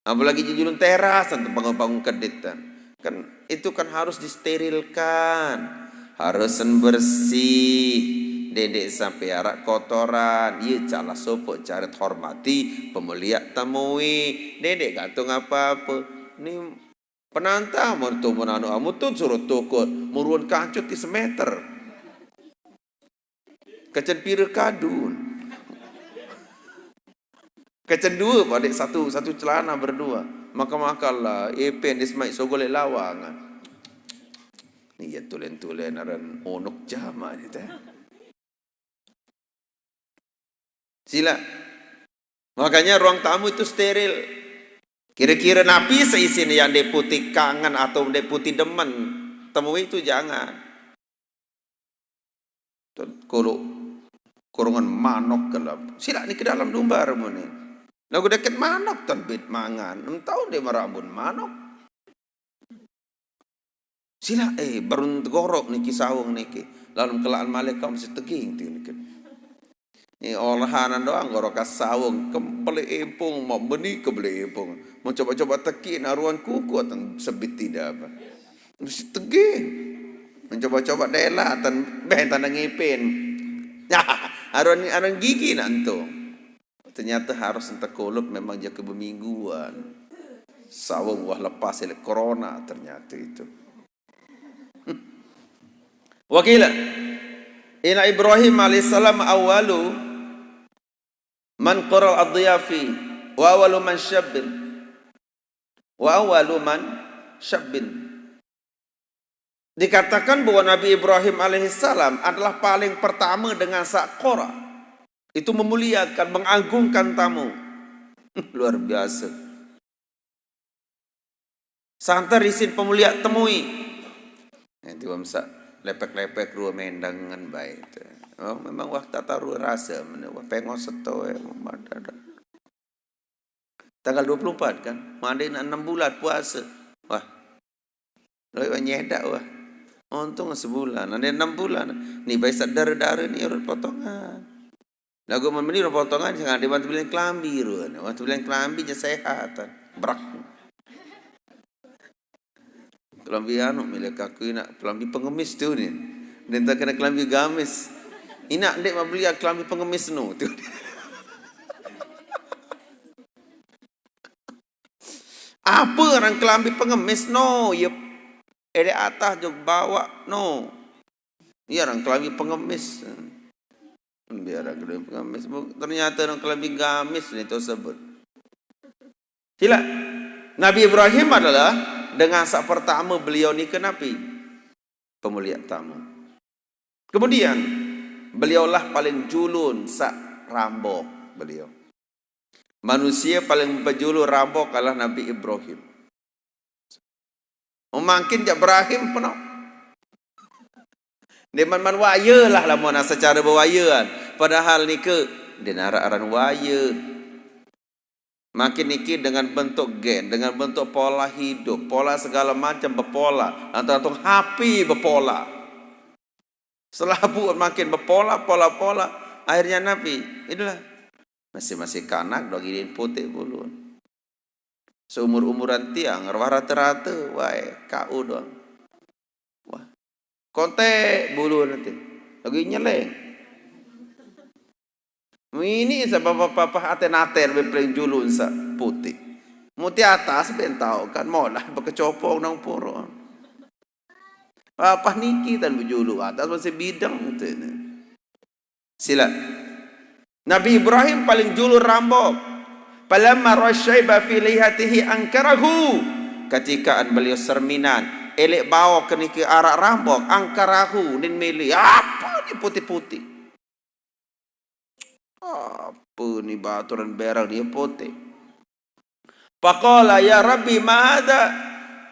Apalagi jujulun teras anto bangun-bangun keditan. Kan itu kan harus disterilkan. Harus bersih. Dede sampai arak kotoran. Iya calah sopok carit hormati pemeliak temui. Dede gantung apa-apa. Ni penantang mun tumun anu amutun suruh tukut. Muruan kancut di semeter. Kecen pira kadun. Kecen dua padik satu, satu celana berdua. Maka-makalah, ipen dismai sogolek lawangan. Ni ya tulen-tulen aran onok jama ni teh. Sila. Makanya ruang tamu itu steril. Kira-kira napi seisin yang deputi kangen atau deputi demen. Temui itu jangan. Tun kolok korongan manok ke lap. Silak niki dalam lumbar muni. Lagu deket manok tun bit mangan. Em tau nde marambun manok. Silak, eh, barun tegorok niki sawung niki. Lalu kelaan malaikat mesti teging tu niki. Ni olahan doang gorok sawung, kembeli impung, mau beni kebeli impung. Mau coba-coba teki naruan kuku atau sebit tidak apa. Mesti teging. Mencoba-coba dela tan beh tanda ngipin. Ya, aruan, aruan gigi nantu. Ternyata harus ente kulup memang jaka bemingguan. Sawung wah lepas elek corona ternyata itu. Wakila, inna Ibrahim alaihissalam awalu man qara adyafi wa awalu man syabbin. Wa awalu man syabbin. Dikatakan bahwa Nabi Ibrahim alaihissalam adalah paling pertama dengan sak qara. Itu memuliakan, mengagungkan tamu. Luar biasa. Santer isin pemulia temui. Nanti wamsa lepek-lepek rua mendangan baik. Oh, memang wah tata rua rasa, mana wah pengos seto, eh, ada. Tanggal dua puluh empat kan, mandi nak enam bulan puasa. Wah, lebih nyedak wah. Untung sebulan, ada enam bulan. Ni baik sadar dara ni urut potongan. Lagu membeli urut potongan, jangan ada bantu beli kelambi ruan. Bantu beli kelambi je sehat. Brak. Kelambi anu milik aku inak kelambi pengemis tu ni. Dia tak kena kelambi gamis. Inak dek mau beli kelambi pengemis nu tu. Apa orang kelambi pengemis no? Ya, edek atas jok bawah no. Ya orang kelambi pengemis. Biar orang kelambi pengemis. Ternyata orang kelambi gamis ni tu sebut. Sila. Nabi Ibrahim adalah dengan sak pertama beliau ni ke Nabi. Pemulia tamu. Kemudian, beliaulah paling julun sak rambok beliau. Manusia paling bejulu rambok adalah Nabi Ibrahim. Mangkin jak Ibrahim peno. Dia man, man waya lah lamun secara bewayakan. Padahal nike dia narak aran waya. Makin niki dengan bentuk gen, dengan bentuk pola hidup, pola segala macam bepola, lantung-lantung hapi bepola. Selabu makin bepola, pola-pola, akhirnya Nabi, inilah masih-masih kanak dogidin putih bulun. Seumur-umuran tiang, wah rata-rata, wae, kau doang. Wah, kontek bulun nanti, lagi nyeleng. Ini sa papa-papa aten-aten be paling julun sa putih. Muti atas ben tau kan molah bekecopong nang poro. Apa niki tan bejulu atas masih bideng tu ni. Sila. Nabi Ibrahim paling julun rambok. Palamma rasyaiba fi lihatihi angkarahu. Ketika beliau serminan, elek baok niki arak rambok, angkarahu, nin milih. Apa ni putih-putih? Apa ni baturan berang ni putih? Faqala, "Ya Rabbi, ma hadza?"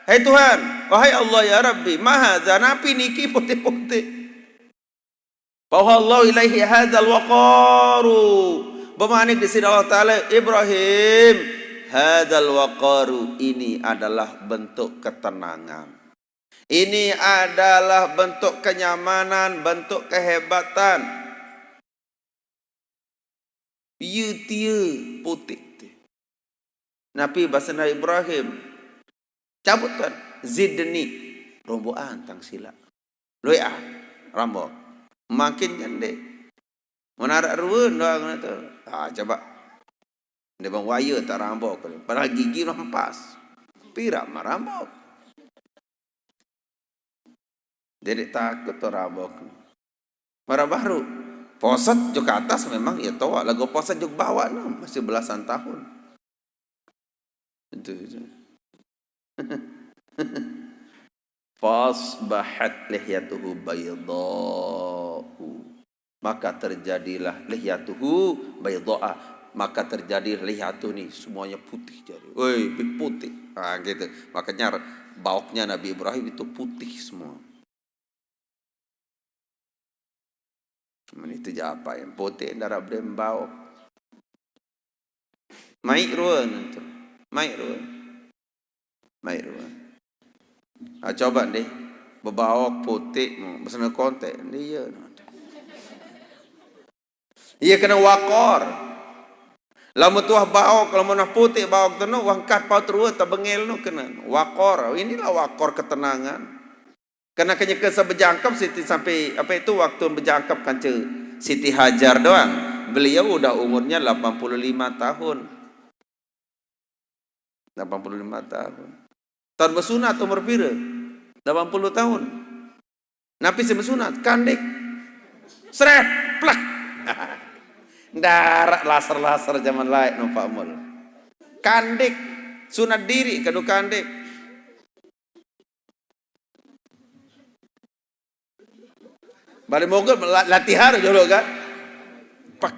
Hai Tuhan, wahai Allah, ya Rabbi, ma hadza? Napi niki putih-putih? Fa auhallahu ilaihi hadzal waqaru. Bemanik di sini Allah Ta'ala, Ibrahim, hadzal waqaru, ini adalah bentuk ketenangan. Ini adalah bentuk kenyamanan, bentuk kehebatan. Ieu tia putih ti. Napi basa Nabi Ibrahim? Cabut kan? Zidni. Romboan tang sila. Loian. Rambok. Makin jande. Menarak ruen doang tu. Ah, coba. Dia bang waya tak rambok. Padahal gigi nampas. Pirak marambok. Jadi takut tu rambok. Marah baru. Poset juk atas memang ya toa. Lagu poset juk bawah no. Masih belasan tahun. Itu, itu. Fasbahat lihyatuhu baydau. Maka terjadilah lihyatuhu baydau. Maka terjadi lihyatuh ni semuanya putih jadi. Woi, putih. Ah, gitu. Makanya baoknya Nabi Ibrahim itu putih semua. Meni tu japai yang potek ndarap dia membawa. Mai rua nanti. Mai rua. Mai rua. Ha, coba deh. Bebaok potek mu, bersama kontek. Dia. Ia kena wakor. Lamun tuah baok, lamun nah potek baok tu nu, wangkat paut rua tabengel nu kena. Wakor. Inilah wakor ketenangan. Kena kenyeke sebejangkep siti sampai, apa itu, waktu bejangkep kanca Siti Hajar doang. Beliau udah umurnya delapan puluh lima tahun. Delapan puluh lima tahun. Tahun besunat umur pira? Delapan puluh tahun. Napi sing besunat? Kandik. Sret, plak. Ndarap laser-laser zaman laik numpak mul. Kandik. Sunat diri kadu kandik. Balik mogol la-, latihan dulu kan. Pak,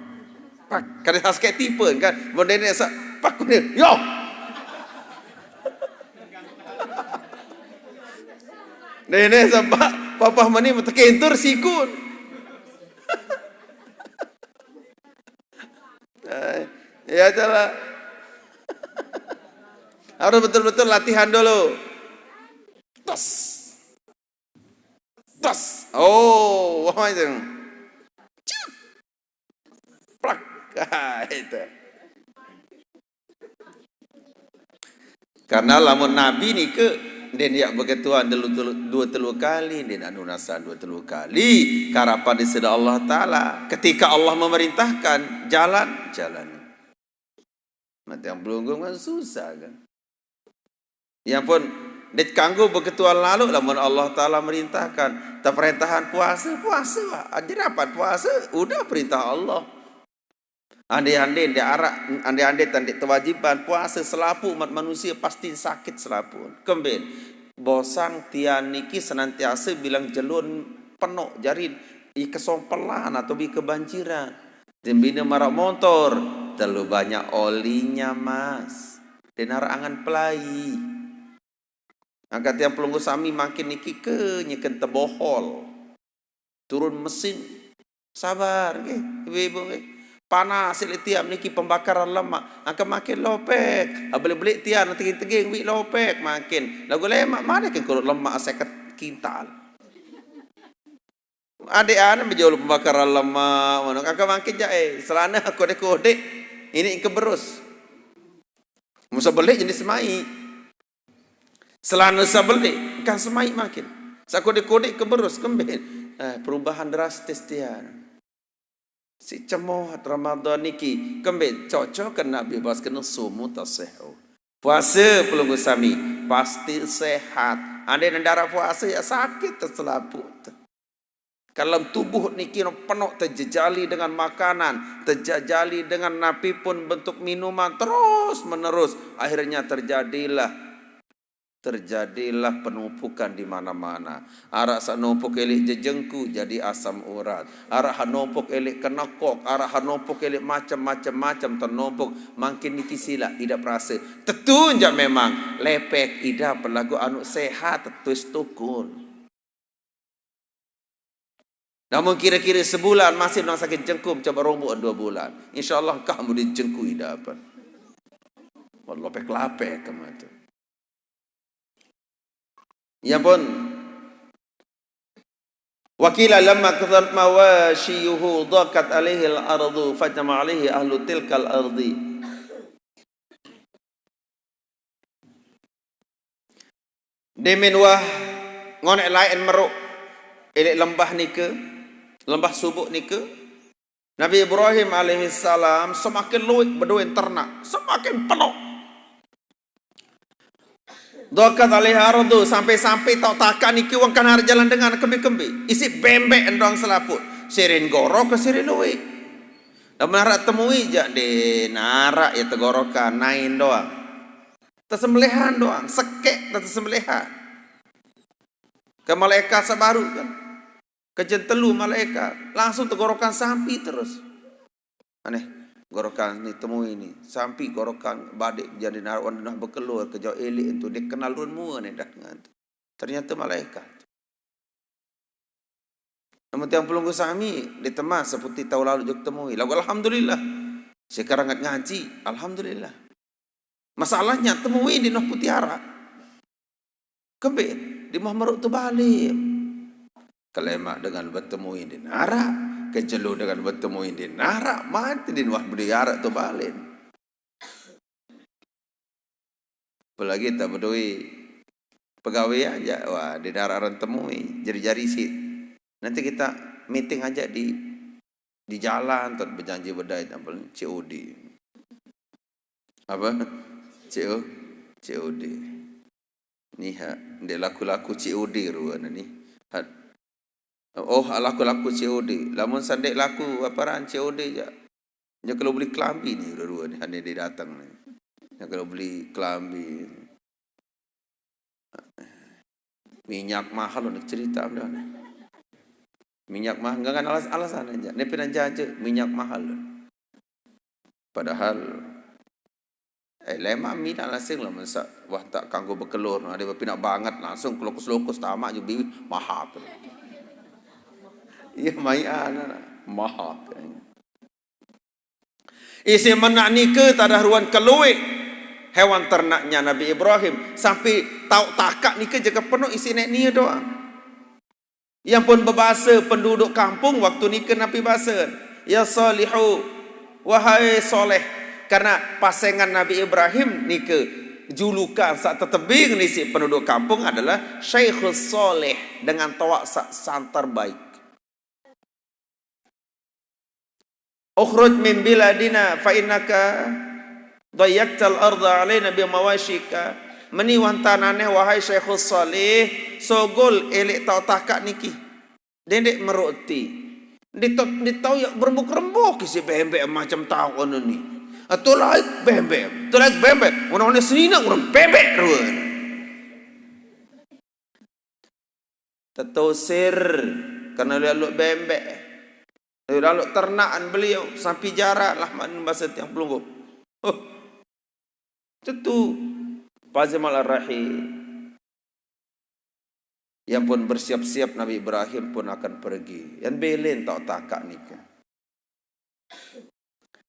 pak. Kada sasket tipe kan. Modern sa pak ni. Yo. Nenek sampai papa mani tekentur sikun. Eh, ya itulah. Harus betul-betul latihan dulu. Tos. Tos. Oh, wah itu. Ciut. Plak. Ah, itu. Karena lamun Nabi nike, den yak beketuan dulu, dulu, dua telu kali, den anu nasan dua telu kali, karapan di sida Allah Ta'ala. Ketika Allah memerintahkan, jalan, jalan. Mati yang belum kan susah kan. Ya pun, dek kanggo beketuan lalu, lamun Allah Ta'ala merintahkan, terperintahan puasa, puasa, wah. Jadi dapat puasa, udah perintah Allah. Andai-andai ndak arak, andai-andai tan ndak kewajiban puasa selapuak umat manusia pasti sakit selapuak. Kemben, bosang tian niki senantiasa bilang jelun penok jarin, i kesompelan atau bi kebanjiran. Jembina marak montor, terlalu banyak olinya, Mas. Den arak angan pelai. Angkat tiang pelungguh sami makin niki ke nyeken tebohol. Turun mesin. Sabar nggih, ibu-ibu nggih. Panas silih tiang niki pembakaran lemak. Angkat makin lopek. Ah, beli-beli tiang teging-teging wi lopek makin. Lagu lemak mana ke kurut lemak seket kintal. Adik anak menjual pembakaran lemak, mana angkat makin jak eh. Selana aku ada kodik. Ini ke berus. Musa beli jenis semai. Selana sabeli, kan semai makin. Sakodik-kodik keberus, kemben. Eh, perubahan drastis tian. Si cemohat Ramadan niki, kemben cocok kena bebas kena sumu tasihhu. Puasa pelungguh sami, pasti sehat. Andai nendara puasa ya sakit terselapuak. Kalau tubuh niki no penuh terjejali dengan makanan, terjejali dengan napi pun bentuk minuman terus menerus, akhirnya terjadilah terjadilah penumpukan di mana-mana. Arak sak numpuk elik jejengku jadi asam urat. Arak hak numpuk elik kenekok. Arak hak numpuk elik macam-macam macam tenumpuk. Makin niki silak idap rasa. Tetu jak memang lepek idap lagu anu sehat tetu tukul. Namun kira-kira sebulan masih nang sakit jengku, coba rombok dua bulan. Insya Allah kamu dijengku idap. Lopek-lapek kamu tu. Ya pun. Wa qila lamma kathurat mawashiyuhu daqat alaihi al-ardu fajtama'a alaihi ahlu tilkal ardi. Demen wah ngonek lain meruk. Elek lembah nike, lembah subuk nike. Nabi Ibrahim alaihissalam semakin luik beduen ternak, semakin penuh. Daqat alaihi ardu, sampai-sampai tau takak niki wong kan arep jalan dengan kembe-kembe. Isi bembek endong selaput. Sirin goro ke sirin luik. Lamun arak temui jak de narak ya tegorokan, nain doang. Tersembelihan doang, sekek tersembelihan. Ke malaikat sabaru kan. Kejen telu malaikat, langsung tegorokan sampi terus. Aneh, gorokan ni temui ni, sampi gorokan badik jadi narak wan denah bekelur ke jauh elik tu, dia kenal run mua ni dah dengan tu. Ternyata malaikat. Namun tiang pelungguh sami, di temah seperti taun lalu jok temui. Lagu alhamdulillah. Sekarang ngat ngaji, alhamdulillah. Masalahnya temui di noh putih arak. Kembali, di mah meruk tu balik. Kelemak dengan bertemui di narak, kejelu dengan bertemui di narak, mati di wah beli arak tu balik. Apalagi tak berdui pegawai aja, wah, di darat orang temui, jari-jari sih. Nanti kita meeting aja di di jalan, tak berjanji bedai, tak boleh C O D. Apa? C O, C O D. Ni ha, dia laku-laku C O D ruan ni. Hat. Oh, laku-laku C O D. Lamun sandek laku apa ran C O D ja. Nya kalau beli kelambi ni dua-dua ni, hanya dia datang ni. Nya kalau beli kelambi. Minyak mahal ni cerita beliau ni. Minyak mahal, enggak kan alas alasan aja. Ni pindah jaja minyak mahal. Padahal eh lema mina lasing lah masa wah tak kanggo bekelur. Ada pindah banget langsung kelokus-lokus tamak juga biwi mahal. Iya mai ana mahal. Isi menak nike tadah ruan keluik hewan ternaknya Nabi Ibrahim sampai tauk takak nike jaga penuh isi nek nia doang. Yang pun berbahasa penduduk kampung waktu nike Nabi bahasa, "Ya Salihu, wahai Soleh." Karena pasengan Nabi Ibrahim nike julukan saat tetebing nisi penduduk kampung adalah Syaikhus Soleh dengan toak sa-, santar baik. "Ukhruj min biladina fa innaka dayyaqtal arda alaina bimawasyika." Meni wan tananeh wahai Syekhus Salih, sogol elek tau takak niki. Dendek meroti. Di tau, di tau ya berembuk-rembuk isi bembek macam tau ono ni. Atau laik bembek, atau laik bembek. Ono-ono senina orang bembek ruan. Tetosir karena lalu bembek. Lalu ternakan beliau sampai jarak lah mak bahasa tiang pelungguh. Huh. Tentu Fazim al-Rahi. Yang pun bersiap-siap Nabi Ibrahim pun akan pergi. Yang belin tau takak nikah.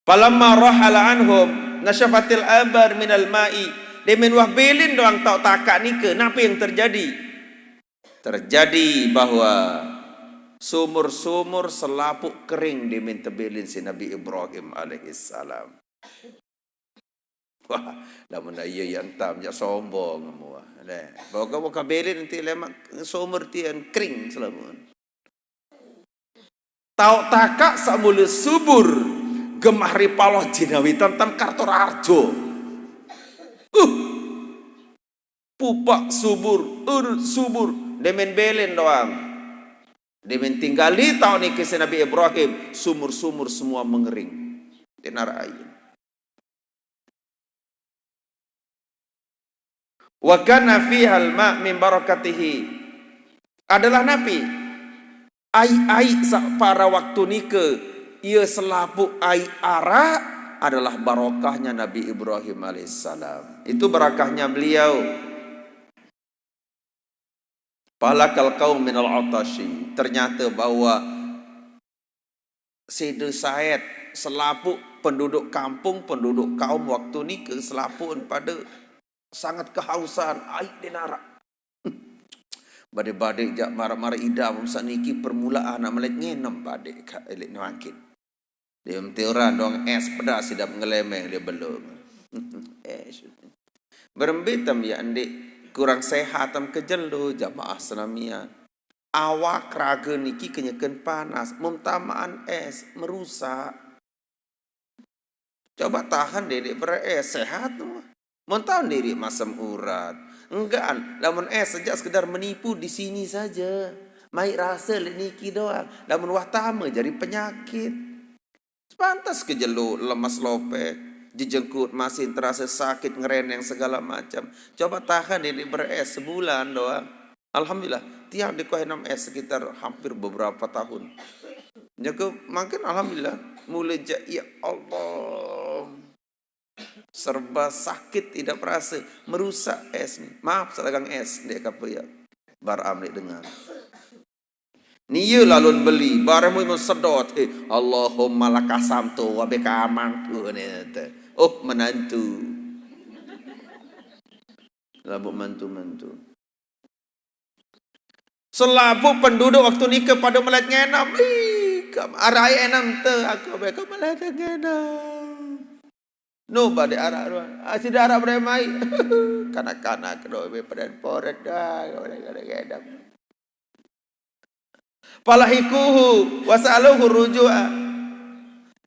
Falamma rahala anhum nasyafatil abar minal ma'i. Demen wah belin doang tau takak nike. Napa yang terjadi? Terjadi bahwa sumur-sumur selapuk kering demen tebelin si Nabi Ibrahim alaihissalam. Wah, lamun dah iya yang tam jak sombong kamu wah. Deh, bawa kamu kabelin nanti lemak sumur tian kering selamun. Tau takak samula subur gemah ripaloh jinawi tentang karto rarjo. Uh, pupak subur, urut subur, demen belen doang. Demen tinggali tau niki si Nabi Ibrahim, sumur-sumur semua mengering. Tenar air. Wa kana fihal ma min barakatihi. Adalah napi? Ai-ai sak para waktu nike ia selapuk ai arak adalah barokahnya Nabi Ibrahim alaihissalam. Itu barakahnya beliau. Palakal kaum minal atashi. Ternyata bahwa sida saet selapuk penduduk kampung, penduduk kaum waktu nike selapuk pada sangat kehausan ai denarak. Badik-badik jak marak-marak ida masa niki permulaan nak melek ngenem badik ka elik nangkit. Dia menti orang dong es pedas sidap ngelemeng dia belum. Es. Berembitem ya ndik kurang sehat tam kejelu jamaah senamian. Awak raga niki kenyeken panas, mentamaan es merusak. Coba tahan dedek beres sehat tu. Mun tahan diri masam urat. Enggan, lamun es sejak sekedar menipu di sini saja. Mai rasa lek niki doang. Lamun wah tama jadi penyakit. Pantas kejelu lemas lopek, jejengkut masin terasa sakit ngereneng segala macam. Coba tahan ini beres sebulan doang. Alhamdulillah, tiang dikuah enam es sekitar hampir beberapa tahun. Jaga makin alhamdulillah, mulai ja, ya Allah. Serba sakit tidak berasa, merusak es ni. Maaf, saya dagang es, dia kata ya. Bar amlik dengar. Nia lalon beli, bareh mu imam sedot. Eh, Allahumma lakasamtu wa bika amantu, ni te. Oh, menantu. Labuh mantu-mantu. Selabuh penduduk waktu nike pado melet ngenem. Ih, kam-, arai enem te, aku beko melet ngenem. No bade arak ruan. Ah, sida arak beremai. Kanak-kanak do be padan poret dah, kadang-kadang ngenem. Falahikuhu wasaluhu rujua.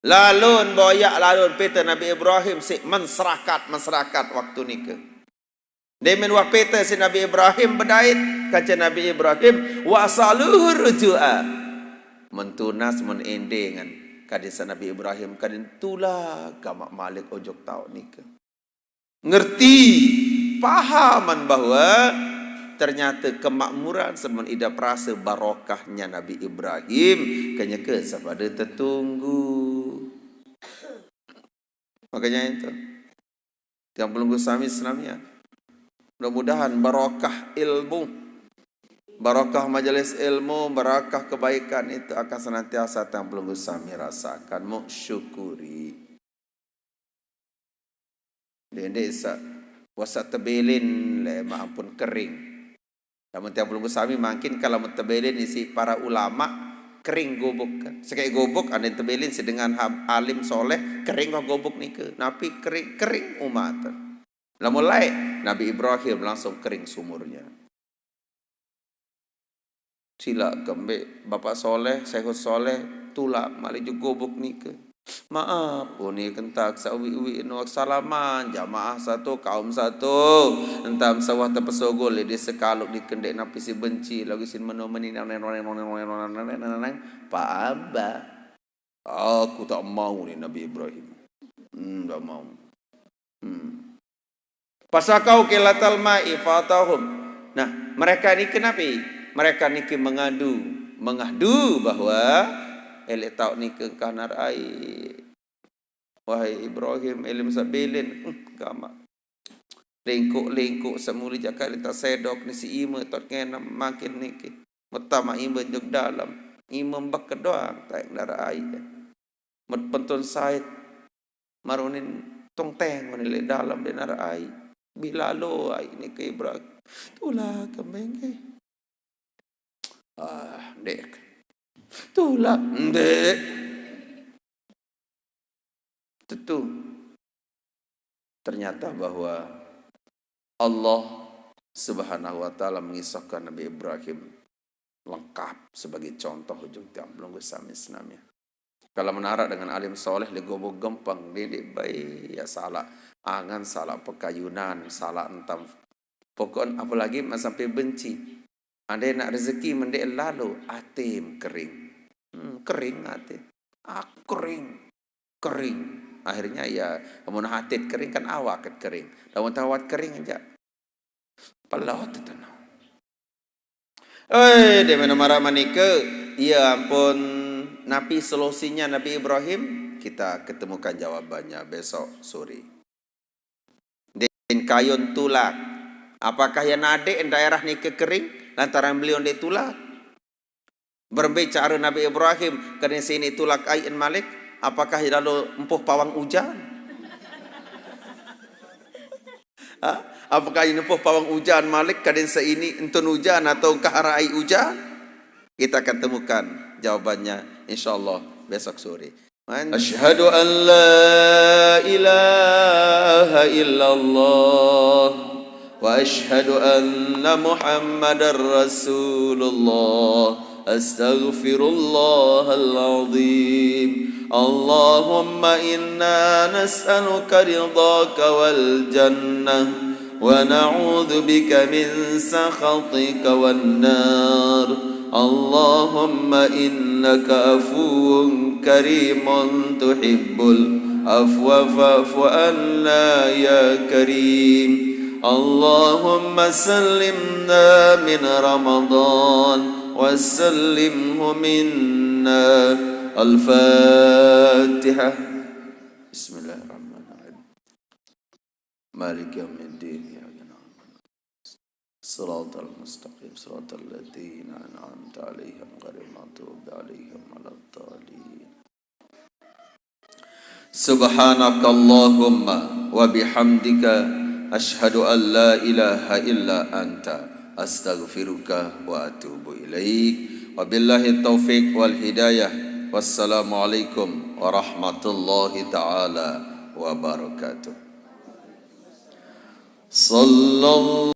Lalon boyak, lalon pete Nabi Ibrahim sik menserakat, menserakat waktu nike. Demen wah pete si Nabi Ibrahim bedait, kace Nabi Ibrahim, wasaluhu rujua. Mentunas, men endengan, kadin sa Nabi Ibrahim, kadin tula gamak malik ojok taoq nike. Ngerti, pahaman bahwa ternyata kemakmuran semen ida perase barokahnya Nabi Ibrahim, kenyeke sepada tetunggu. Makanya itu, tiang pelungguh sami senamian, mudah-mudahan barokah ilmu, barokah majelis ilmu, barokah kebaikan itu akan senantiasa tiang pelungguh sami rasakan. Muk syukuri. Ndeq-ndeq saq, wah saq tebelin leq, mampun kering. Lamun tiang pelungguh sami mangkin, kalau mun tebelin isiq para ulama, kering gubuk kan. Sekeq gubuk, andin tebelin siq dengan ham-, alim soleh, kering wah gubuk nike. Napi kering, kering umat. Lamun laeq, Nabi Ibrahim langsung kering sumurnya. Silaq kembeq Bapak Soleh, Syaikhus Soleh, tulak malik juk gubuk nike. Maap, uni kentak saq uiq-uiq nuak salaman, jamaah satu, kaum satu. Entam sewah tepesogol leq dese Kaluk nike ndeq napi siq benci, laguq sin meno meni pa aba. Aku tak mau ni Nabi Ibrahim. Hmm, tak mau. Hmm. Fasakau qillatal ma'i fa'atahum. Nah, mereka niki napi? Mereka niki mengadu, mengadu bahwa, "Eh, leq taoq nike engkah ndaraq aiq. Wahai Ibrahim, eh, leq mesaq bilin, eh, gamaq. Lingkuq-lingkuq saq mule jaq kali tasedok ni siq ime taoq ngenem mangkin niki. Metamaq ime jok dalem. Ime mbeket doang, taeq ndaraq aiq." Met pentun sait, marunin tong teng unin leq dalem ndeq naraq aiq. Bih lalo aiq nike Ibrahim. Tulak kembeq. Ah, ndeq. Tulak, ndeq. Tetu. Ternyata bahwa Allah Subhanahu wa Ta'ala mengisahkan Nabi Ibrahim lengkap sebagai contoh ujung tiang pelungguh sami senamian. Kalau menaraq dengan alim soleh leq gubuk gempeng, didik bae ya salaq angen, salaq pekayunan, salaq entam. Pokokn apalagi maq sampai benci. Andai naq rezeki mendeq lalo, atem kering. Hmm, kering ate. Ah, kering. Kering. Akhirnya ya, lamun atit kering kan awak kering. Lamun tawat kering aja. Pelot tenau. Eh, demen maraq manike, ya ampun, napi solusinya Nabi Ibrahim? Kita ketemukan jawabannya besok sore. Ndeqn kayun tulak. Apakah ie nadeqn daerah nike kering lantaran beliau ndeq tulak? Berembe care Nabi Ibrahim kadin sini tulak aiqn malik? Apakah ie lalo empuh pawang ujan? Hah? Apakah ie empuh pawang ujan malik kadin sini entun ujan atau engkah araq aiq ujan? Kita akan temukan jawabannya, insyaallah, besok sore. Asyhadu an la ilaha illallah wa asyhadu anna Muhammadar Rasulullah. Astaghfirullahal azim. Allahumma inna nas'aluka ridhaka wal jannah. ونعوذ بك من سخطك والنار. اللهم إنك عفو كريم تحب العفو فاعف عنا يا كريم. اللهم سلمنا من رمضان وسلمه منا. الفاتحة. بسم الله الرحمن الرحيم. مالك يوم الدين. إياك نعبد. صراط المستقيم. صراط الذين أنعمت عليهم غير المغضوب عليهم ولا الضالين. سبحانك اللهم وبحمدك، أشهد أن لا إله إلا أنت، أستغفرك وأتوب إليك. وبالله التوفيق والهداية. والسلام عليكم ورحمة الله تعالى وبركاته. صلى الله